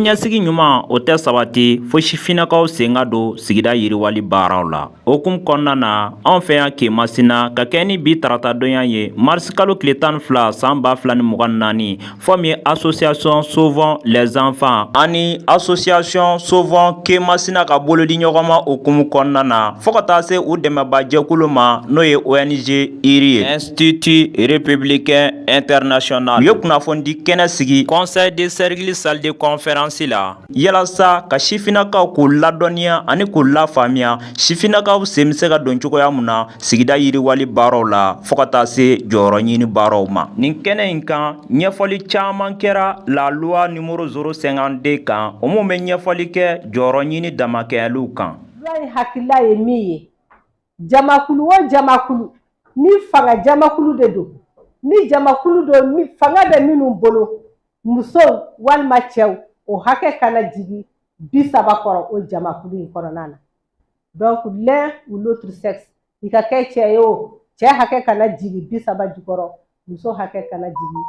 Siniɲɛsigi ɲuman, o tɛ sabati fo sifinnakaw sen ka don sigida yiriwali baaraw la. O hukumu kɔnɔna na, anw fɛ yan Kemasina, ka kɛ ni bi taratadonya ye, marisi kalo tile 12 san 2024, fɔ min ye Association Sauvons les enfants ani Association Sauvons Kemasina ka bolodi ɲɔgɔnma hukumu kɔnɔna na, fo ka taa se u dɛmɛbajɛkulu ma, n'o ye ONG IRI ye, Institut Républicain International, u ye kunnafonidi kɛnɛ sigi conseil de cercle salle de conférence la, yalasa ka sifinnakaw k'u ladɔnniya ani k'u lafaamuya sifinnakaw sen bɛ se ka don cogoya mun na sigida yiriwali baaraw la, fo ka taa se jɔyɔrɔ ɲini baaraw ma. Nin kɛnɛ in kan, ɲɛfɔli caman kɛra la loi numéro 052 kan, o mun bɛ ɲɛfɔli kɛ jɔyɔrɔ ɲini damakɛɲɛliw kan. Loi in hakilila ye min ye, jamakulu o jamakulu, ni fanga jamakulu de don, ni jamakulu don fanga bɛ minnu bolo, musow walima cɛw, o hakɛ kana jigin 30 kɔrɔ o jamakulu in kɔnɔna na. Donc l'un ou l'autre sexe, i ka kɛ cɛ ye o, cɛ hakɛ kana jigin 30 jukɔrɔ, muso hakɛ kana jigin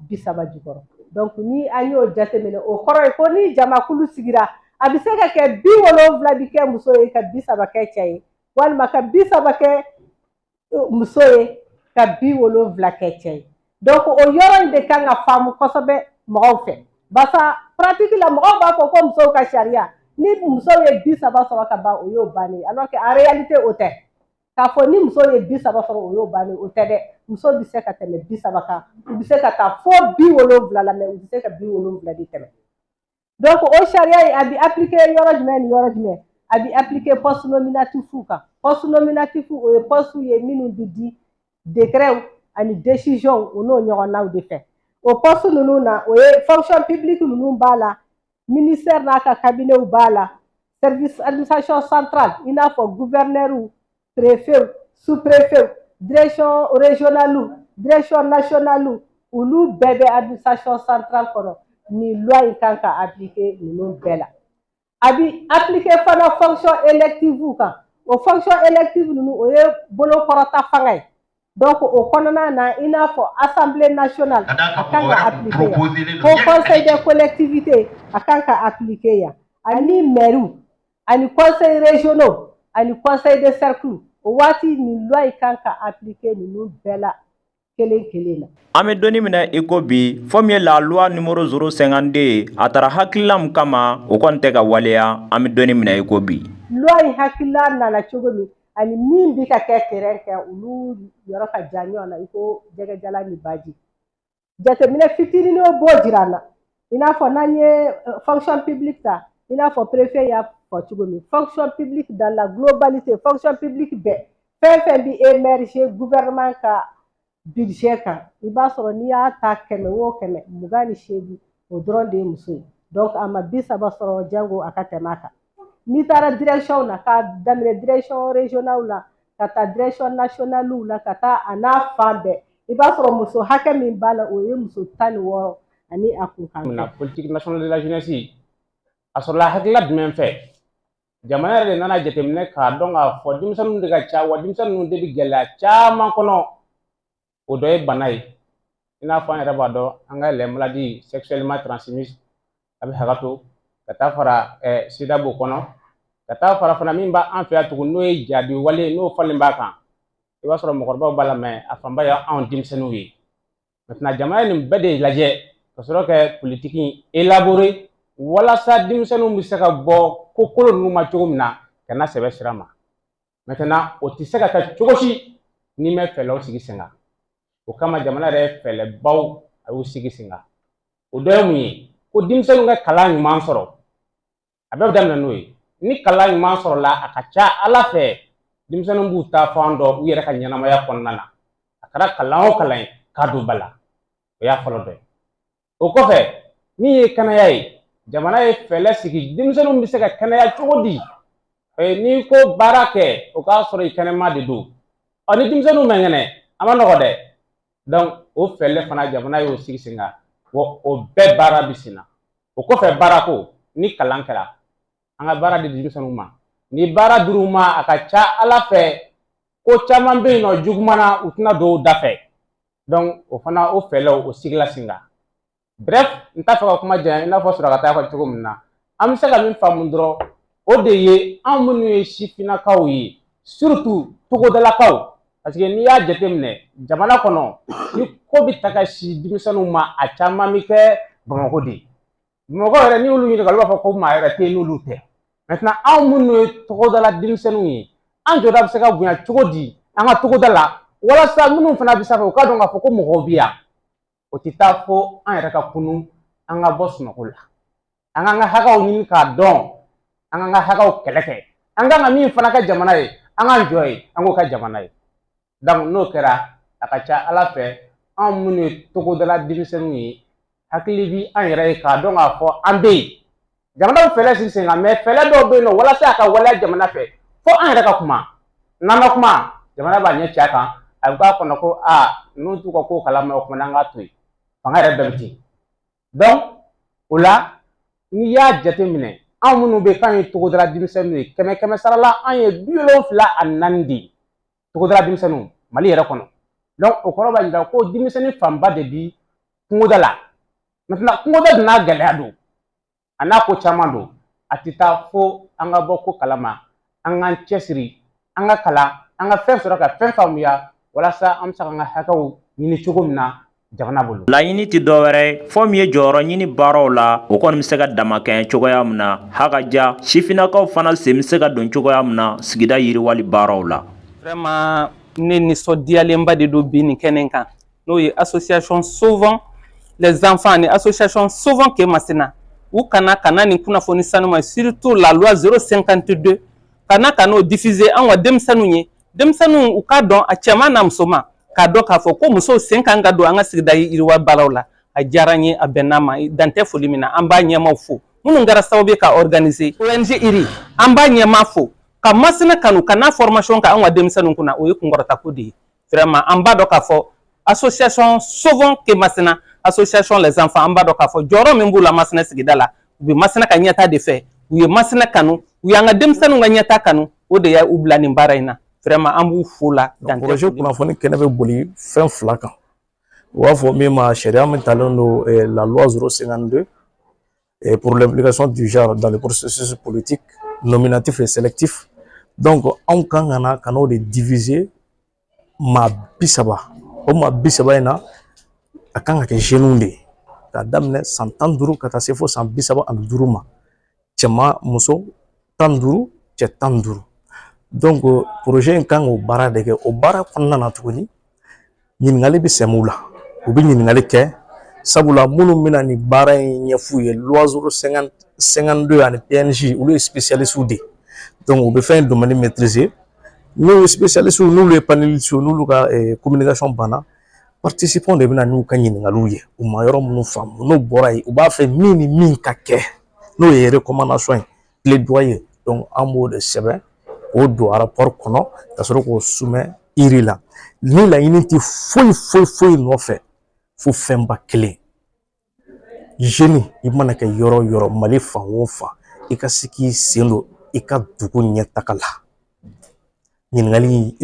30 jukɔrɔ. Donc ni an y'o jateminɛ, o kɔrɔ ye ko ni jamakulu sigira, a bɛ se ka kɛ 70 bi kɛ muso ye ka 30 kɛ cɛ ye, walima ka 30 kɛ muso ye ka 70 kɛ cɛ ye. Donc o yɔrɔ in de kan ka faamu kosɛbɛ mɔgɔw fɛ, barisa pratique la, mɔgɔw b'a fɔ ko musow ka sariya, ni musow ye 30 sɔrɔ ka ban, o y'o bannen ye, alors que en réalité o tɛ. K'a fɔ ni muso ye 30 sɔrɔ, o y'o bannen, o tɛ dɛ. Muso bɛ se ka tɛmɛ 30 kan, u bɛ se ka taa fo 70 la, mais u tɛ se ka 70 de tɛmɛ. Donc o sariya in, a bɛ appliquer yɔrɔ jumɛn ni yɔrɔ jumɛn? A bɛ appliquer poste nominatif kan. Poste nominatif, o ye poste ye minnu bɛ di décret ani décision, o n'o ɲɔgɔnnaw de fɛ. O poste ninnu na, o ye fonction publique ninnu b'a la, ministère n'a ka cabinet b'a la, service administration centrale, i n'a fɔ gouverneur, préfet, sous-préfet, direction régionale, direction nationale, olu bɛɛ bɛ administration centrale kɔnɔ. Nin loi in kan ka appliquer ninnu bɛɛ la. A bi appliquer fana fonction élective kan. O fonction élective ninnu, o ye bolokɔrɔta fanga ye. Donc o kɔnɔna na, i n'a fɔ Assemblée nationale, a kan ka appliquer yan, ko conseil des collectivités, a kan ka appliquer yan, ani maire, ani conseil régionaux, ani conseil de cercle. O waati, nin loi in kan ka appliquer ninnu bɛɛ la kelen kelen na. An bɛ donni minɛ i ko bi, fɔ min ye la loi numéro 052, a taara hakilila min kama, o kɔni tɛ ka waleya an bɛ donni minɛ i ko bi. Loi in hakilila nana cogo min ani min bɛ ka kɛ terrain kan, olu yɔrɔ ka jan ɲɔgɔn na i ko jɛgɛjalan ni baji. Jateminɛ fitininw b'o jira an na, i n'a fɔ n'an ye fonction publique ta, i n'a fɔ préfet y'a fɔ cogo min, fonction publique dans la globalité, fonction publique bɛɛ, fɛn fɛn bi émerger gouvernement ka budget kan, i b'a sɔrɔ n'i y'a ta 100 o 100, 28, o dɔrɔn de ye muso ye. Donc a ma 30 sɔrɔ, jango a ka tɛmɛ a kan. N'i taara direction na, k'a daminɛ direction régionale la ka taa direction nationale la, ka taa a n'a fan bɛɛ, i b'a sɔrɔ muso hakɛ min b'a la, o ye muso 16 ani a kun kan. Na politique nationale de la jeunesse, a sɔrɔla hakilila jumɛn fɛ? Jamana yɛrɛ de nana jateminɛ k'a dɔn k'a fɔ denmisɛnninw de ka ca, wa denmisɛnnin ninnu de bɛ gɛlɛya caman kɔnɔ. O dɔ ye bana ye, i n'a fɔ an yɛrɛ b'a dɔn, an ka les maladies sexuellement transmissibles, a bɛ hakɛ to, ka taa fara sida b'o kɔnɔ, ka taa fara fana min b'an fɛ yan tugun, n'o ye jadi wale, n'o falen b'a kan. I b'a sɔrɔ mɔgɔkɔrɔbaw b'a la, mais a fanba ye anw denmisɛnninw ye. Maintenant, jamana ye nin bɛɛ de lajɛ ka sɔrɔ ka politique in élaborer walasa denmisɛnninw bɛ se ka bɔ ko kolon ninnu ma cogo min na ka na sɛbɛ sira ma. Maintenant, o tɛ se ka kɛ cogo si n'i ma fɛɛrɛw sigi sen kan. O kama, jamana yɛrɛ ye fɛɛrɛbaw a y'u sigi sen kan. O dɔ ye mun ye? Ko denmisɛnninw ka kalan ɲuman sɔrɔ. A bɛɛ bɛ daminɛ n'o ye. Ni kalan ɲuman sɔrɔla, a ka ca Ala fɛ, denmisɛnninw b'u ta fan dɔn u yɛrɛ ka ɲɛnamaya kɔnɔna na. A kɛra kalan o kalan ye, k'a don ba la, o y'a fɔlɔ dɔ ye. O kɔfɛ, min ye kɛnɛya ye, jamana ye fɛɛrɛ sigi denmisɛnninw bɛ se ka kɛnɛya cogo di. N'i ko baara kɛ, o k'a sɔrɔ i kɛnɛma de don. Ɔ, ni denmisɛnninw ma kɛnɛ, a ma nɔgɔ dɛ. Donc o fɛɛrɛ fana, jamana y'o sigi sen kan, wa o bɛɛ baara bɛ sen na. O kɔfɛ, baarako, ni kalan kɛra, an ka baara di denmisɛnninw ma. Ni baara dir'u ma, a ka ca Ala fɛ, ko caman bɛ yen nɔ juguman na, u tɛna don o da fɛ. Donc o fana, o fɛɛrɛw, o sigila sen kan. Bref, n t'a fɛ ka kuma janya i n'a fɔ Surakata y'a fɔ cogo min na. An bɛ se ka min faamu dɔrɔn, o de ye anw minnu ye sifinnakaw ye, surtout togodalakaw, parce que n'i y'a jateminɛ jamana kɔnɔ, ni ko bɛ ta ka si denmisɛnninw ma, a caman bɛ kɛ Bamakɔ de ye. Bamakɔ yɛrɛ, n'i y'olu ɲininka, olu b'a fɔ ko maa yɛrɛ tɛ yen n'olu tɛ. Maintenant, anw minnu ye togodala denmisɛnninw ye, an jɔda bɛ se ka bonya cogo di an ka togoda la, walasa minnu fana bɛ sanfɛ, u k'a dɔn k'a fɔ ko mɔgɔw bɛ yan? O tɛ taa fo an yɛrɛ ka kunun, an ka bɔ sunɔgɔ la, an k'an ka hakɛw ɲini k'a dɔn, an k'an ka hakɛw kɛlɛ kɛ, an kan ka min fana kɛ jamana ye, an k'an jɔ yen, an k'o kɛ jamana ye. Donc n'o kɛra, a ka ca Ala fɛ, anw minnu ye togodala denmisɛnninw ye, hakili bi an yɛrɛ ye k'a dɔn k'a fɔ an bɛ yen. Jamana bɛ fɛɛrɛ sigi sen kan, mais fɛɛrɛ dɔw bɛ yen nɔ, walasa a ka waleya jamana fɛ, fo an yɛrɛ ka kuma. N'an ma kuma, jamana b'a ɲɛ ci a kan, a bɛ k'a kɔnɔ ko aa, ninnu t'u ka ko kalama, o tuma an k'a to yen, fanga yɛrɛ bɛɛ bɛ ten. Donc o la, n'i y'a jateminɛ, anw minnu bɛ k'an ye togodala denmisɛnninw ye, kɛmɛ kɛmɛ sara la, an ye 74 de ye togodala denmisɛnninw Mali yɛrɛ kɔnɔ. Donc o kɔrɔ b'a jira ko denmisɛnnin fanba de bi kungoda la. Maintenant, kungoda dun n'a gɛlɛya don, a n'a ko caman don. A tɛ taa fo an ka bɔ ko kalama, an k'an cɛsiri, an ka kalan, an ka fɛn sɔrɔ, ka fɛn faamuya, walasa an bɛ se k'an ka hakɛw ɲini cogo min na jamana bolo. Laɲini tɛ dɔwɛrɛ ye fɔ min ye jɔyɔrɔ ɲini baaraw la, o kɔni bɛ se ka damakɛɲɛ cogoya min na, ha ka ja sifinnakaw fana sen bɛ se ka don cogoya min na sigida yiriwali baaraw la. Vraiment, ne nisɔndiyalenba de don bi nin kɛnɛ kan, n'o ye association Sauvons les enfants ani association Sauvons Kemasina. U kana ka na nin kunnafoni sanuma, surtout la loi 052, ka na ka n'o diffuser an ka denmisɛnninw ye. Denmisɛnninw, u k'a dɔn, a cɛman n'a musoman, k'a dɔn k'a fɔ ko musow sen kan ka don an ka sigida yiriwa baaraw la. A diyara n ye, a bɛnna ma, dan tɛ foli min na. An b'a ɲɛmaw fo, minnu kɛra sababu ye ka organiser, ONG IRI, an b'a ɲɛma fo ka Masina kanu ka n'a formation kɛ an ka denmisɛnninw kunna. O ye kunkɔrɔtako de ye. Vraiment, an b'a dɔn k'a fɔ association Sauvons Kemasina, association les enfants, an b'a dɔn k'a fɔ jɔyɔrɔ min b'u la Masina sigida la, u bɛ Masina ka ɲɛta de fɛ. U ye Masina kanu, u y'an ka denmisɛnninw ka ɲɛta kanu, o de y'u bila nin baara in na. Vraiment, an b'u fo la. Dan tɛ projet kunnafoni kɛnɛ bɛ boli fɛn fila kan. U b'a fɔ min ma sariya min talen don, la loi 052 pour l'implication du genre dans le processus politique nominatif et sélectif. Donc anw kan ka na ka n'o de diffuser maa 30. O maa 30 in na, a kan ka kɛ jeunes de ye, k'a daminɛ san 15 ka taa se fo san 35 ma, cɛman muso 15, cɛ 15. Donc projet in kan k'o baara de kɛ. O baara kɔnɔna na tuguni, ɲininkali bɛ sɛmɛ u la, u bɛ ɲininkali kɛ, sabula minnu bɛna nin baara in ɲɛf'u ye, loi 052 ani PNJ, olu ye spécialistes de ye. Donc u bɛ fɛn in domaine maîtriser. N'u ye spécialistes, n'olu ye panélistes, n'olu ka communication banna, participants de bɛna n'u ka ɲininkaliw ye, u ma yɔrɔ minnu faamu. N'o bɔra yen, u b'a fɛ min ni min ka kɛ, n'o ye recommandation ye, plaidoyer. Donc an b'o de sɛbɛn k'o don rapport kɔnɔ, ka sɔrɔ k'o soumettre IRI la. Ni laɲini tɛ foyi foyi foyi nɔfɛ fo fɛnba kelen: jeune, i mana kɛ yɔrɔ o yɔrɔ, Mali fan o fan, i ka se k'i sen don i ka dugu ɲɛtaga la. Ɲininkali,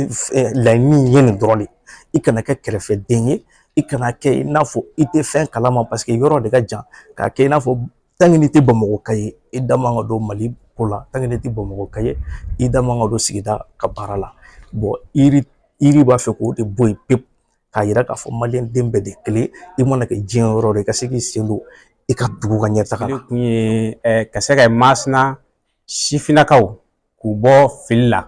laɲini ye nin dɔrɔn de: i kana kɛ kɛrɛfɛden ye, i kana kɛ i n'a fɔ i tɛ fɛn kalama, parce que yɔrɔ de ka jan, k'a kɛ i n'a fɔ tant que n'i tɛ Bamakɔ ka ye, i da man ka don Mali ko la, tant que n'i tɛ Bamakɔ ka ye, i da man ka don sigida ka baara la. Bon, IRI, IRI b'a fɛ k'o de bɔ yen pewu, k'a yira k'a fɔ maliyɛn den bɛɛ de kelen, i mana kɛ diɲɛ yɔrɔ o, i ka se k'i sen don i ka dugu ka ɲɛtaga la. Kun ye ka se ka Masina sifinnakaw k'u bɔ fili la,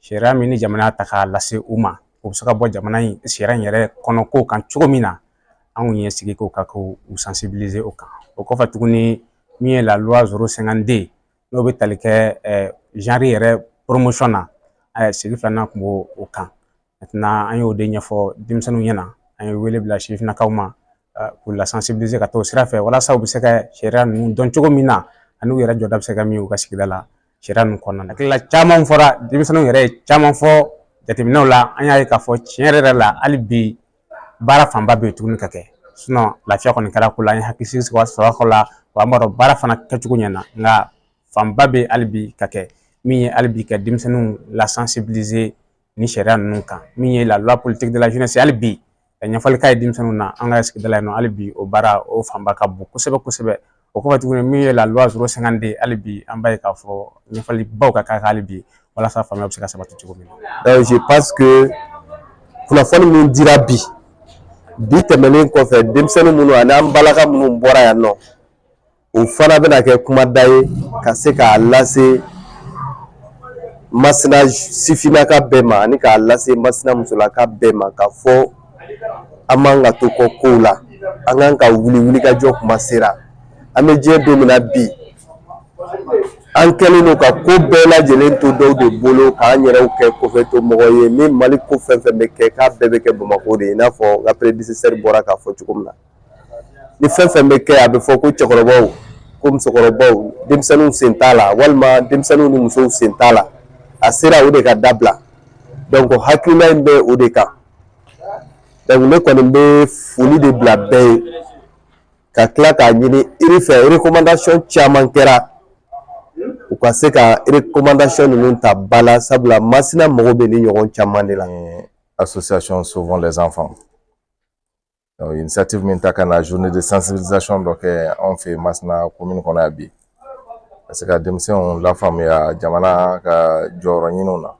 sariya min ni jamana ta k'a lase u ma, u bɛ se ka bɔ jamana in sariya in yɛrɛ kɔnɔ kow kan cogo min na. An kun ye sigi k'o kan, k'u sensibiliser o kan. O kɔfɛ tuguni, min ye la loi 052, n'o bɛ tali kɛ genre yɛrɛ promotion na, sigi filanan kun b'o o kan. Maintenant, an y'o de ɲɛfɔ denmisɛnninw ɲɛna. An ye wele bila sifinnakaw ma k'u la sensibiliser ka taa o sira fɛ, walasa u bɛ se ka sariya ninnu dɔn cogo min na, ani u yɛrɛ jɔda bɛ se ka min ye u ka sigida la sariya ninnu kɔnɔna na. Hakilila caman fɔra, denmisɛnninw yɛrɛ ye caman fɔ. Jateminɛw la, an y'a ye k'a fɔ tiɲɛ yɛrɛ yɛrɛ la, hali bi baara fanba bɛ yen tuguni ka kɛ. Lafiya kɔni kɛra ko la, an ye hakili sigi sɔrɔ a ko la, wa an b'a dɔn baara fana kɛcogo ɲɛna, nka fanba bɛ hali bi ka kɛ min ye, hali bi ka denmisɛnninw la sensibiliser ni sariya ninnu kan, min ye la loi politique de la jeunesse. Hali bi Ka ɲɛfɔli k'a ye denmisɛnninw na an ka sigida la yen nɔ. Hali bi o baara o fanba ka bon kosɛbɛ kosɛbɛ. O kɔfɛ tuguni, min ye la loi 052, hali bi an b'a ye k'a fɔ ɲɛfɔlibaw ka k'a kan hali bi, walasa faamuya bɛ se ka sabati cogo min na. Donc je pense que kunnafoni min dira bi, bi tɛmɛnen kɔfɛ, denmisɛnnin minnu ani an balaka minnu bɔra yan nɔ, o fana bɛna kɛ kumada ye ka se k'a lase Masina sifinnaka bɛɛ ma ani k'a lase Masina musolaka bɛɛ ma, k'a fɔ an man ka to kɔ kow la, an kan ka wuli. Wulikajɔ kuma sera. An bɛ diɲɛ don min na bi, an kɛlen don ka ko bɛɛ lajɛlen to dɔw de bolo, k'an yɛrɛw kɛ kɔfɛto mɔgɔ ye. Ni Mali ko fɛn fɛn bɛ kɛ, k'a bɛɛ bɛ kɛ Bamakɔ de ye, i n'a fɔ n ka prédécesseur bɔra k'a fɔ cogo min na. Ni fɛn fɛn bɛ kɛ, a bɛ fɔ ko cɛkɔrɔbaw, ko musokɔrɔbaw, denmisɛnninw sen t'a la, walima denmisɛnninw ni musow sen t'a la. A sera o de ka dabila. Donc hakilina in bɛ o de kan. Donc ne kɔni bɛ foli de bila bɛɛ ye, ka tila k'a ɲini iri fɛ, recommandation caman kɛra, u ka se ka recommandation ninnu ta ba la, sabula Masina mago bɛ ni ɲɔgɔn caman de la. Association Sauvons les enfants. Donc, initiative min ta ka na journée de sensibilisation dɔ kɛ anw fɛ Masina commune kɔnɔ yan bi, ka se ka denmisɛnw lafaamuya jamana ka jɔyɔrɔ ɲiniw na,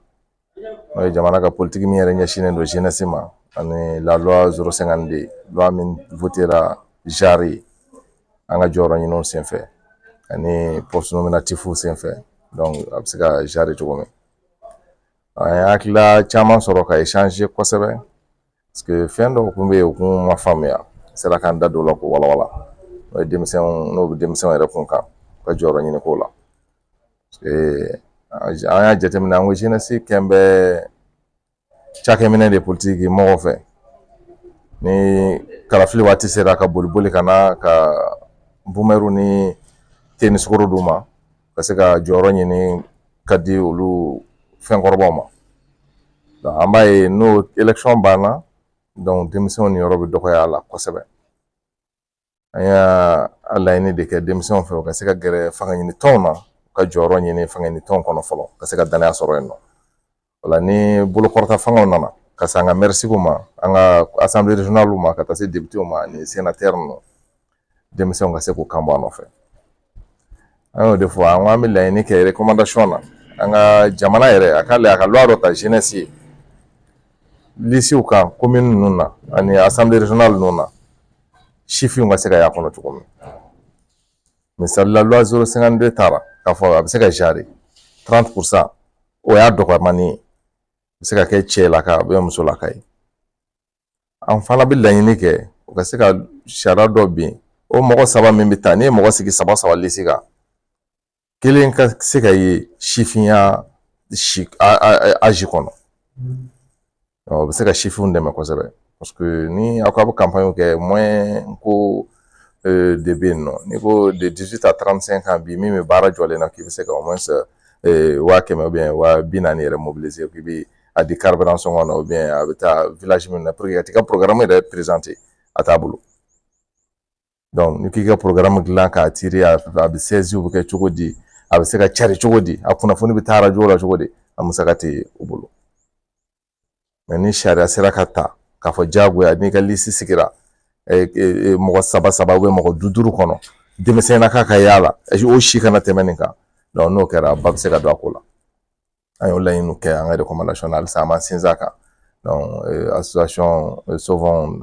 n'o ye jamana ka politique min yɛrɛ ɲɛsinnen don jeunesse ma, ani la loi 052, loi min votera genre ye an ka jɔyɔrɔ ɲiniw senfɛ ani poste nominatif senfɛ. Donc a bɛ se ka gérer cogo min, an ye hakilila caman sɔrɔ ka échanger kosɛbɛ, parce que fɛn dɔw kun bɛ yen, u kun ma faamuya, sera k'an da don o la k'o walawala, n'o ye denmisɛnw, n'o bɛ denmisɛnw yɛrɛ kun kan, u ka jɔyɔrɔ ɲini ko la. Parce que an y'a jateminɛ, an ko jeunesse kɛn bɛ cakɛminɛ de politiki mɔgɔw fɛ. Ni kalafili waati sera, ka boli boli ka na ka bumɛriw ni te ni sukaro d'u ma, ka se ka jɔyɔrɔ ɲini ka di olu fɛnkɔrɔbaw ma. An b'a ye, n'o élection banna, donc denmisɛnw niyɔrɔ bɛ dɔgɔya a la kosɛbɛ. An y'a laɲini de kɛ denmisɛnw fɛ, u ka se ka gɛrɛ fanga ɲini tɔnw na, u ka jɔyɔrɔ ɲini fanga ɲini tɔnw kɔnɔ fɔlɔ, ka se ka danaya sɔrɔ yen nɔ. O la, ni bolokɔrɔta fangaw nana ka se an ka maire ma, an ka assemblée régionale ma, ka taa se député ma ani sénateur ninnu, denmisɛnw ka se k'u kan bɔ a nɔfɛ. An y'o de fɔ, an ko an bɛ laɲini kɛ recommandation na, an ka jamana yɛrɛ a ka lajɛ a ka loi dɔ ta jeunesse ye, listew kan commune ninnu na ani assemblée régionale ninnu na, sifinw ka se ka y'a kɔnɔ cogo min. Misali la, loi 052 taara k'a fɔ a bɛ se ka gérer 30%, o y'a dɔgɔmani ye, a bɛ se ka kɛ cɛlaka ou musolaka ye. An fana bɛ laɲini kɛ u ka se ka sariya dɔ bin, o mɔgɔ saba min bɛ taa, n'i ye mɔgɔ sigi saba saba liste kan, kelen ka se ka ye sifinya si âge kɔnɔ. O bɛ se ka sifinw dɛmɛ kosɛbɛ, parce que ni aw k'aw bɛ campagne kɛ, moyen ko de bɛ yen nɔ. N'i ko de 18 à 35 ans bi, min bɛ baara jɔlen na, k'i bɛ se ka au moins 100 000 ou bien 40 000 yɛrɛ mobiliser, k'i bɛ a di carburant sɔngɔ na, ou bien a bɛ taa village min na pour que ka t'i ka programme yɛrɛ présenter, a t'a bolo. Donc ni k'i ka programme dilan k'a tirer, a bɛ saisir bɛ kɛ cogo di, a bɛ se ka cari cogo di, a kunnafoni bɛ taa arajo la cogo di, a musaka tɛ o bolo. Mais ni sariya sera ka ta k'a fɔ diyagoya, n'i ka liste sigira mɔgɔ saba saba ou bien mɔgɔ duuru duuru kɔnɔ, denmisɛnninna ka y'a la, o si kana tɛmɛ nin kan. Donc n'o kɛra, ba bɛ se ka don a ko la. An y'o laɲiniw kɛ an ka recommandation na, halisa an b'an sinsin a kan. Donc association Sauvons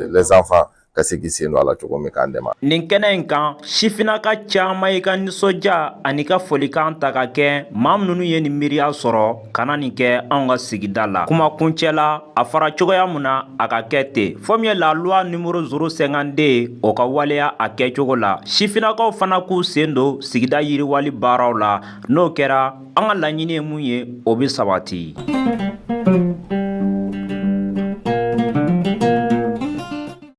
les enfants ka se k'i sen don a la cogo min k'an dɛmɛ. Nin kɛnɛ in kan, sifinnaka caman y'i ka nisɔndiya ani ka folikan ta ka kɛ maa minnu ye nin miiriya sɔrɔ ka na nin kɛ anw ka sigida la. Kuma kuncɛ la, a fɔra cogoya mun na, a ka kɛ ten. Fɔ min ye la loi numéro 052, o ka waleya a kɛcogo la, sifinnakaw fana k'u sen don sigida yiriwali baaraw la. N'o kɛra, an ka laɲini ye mun ye, o bɛ sabati.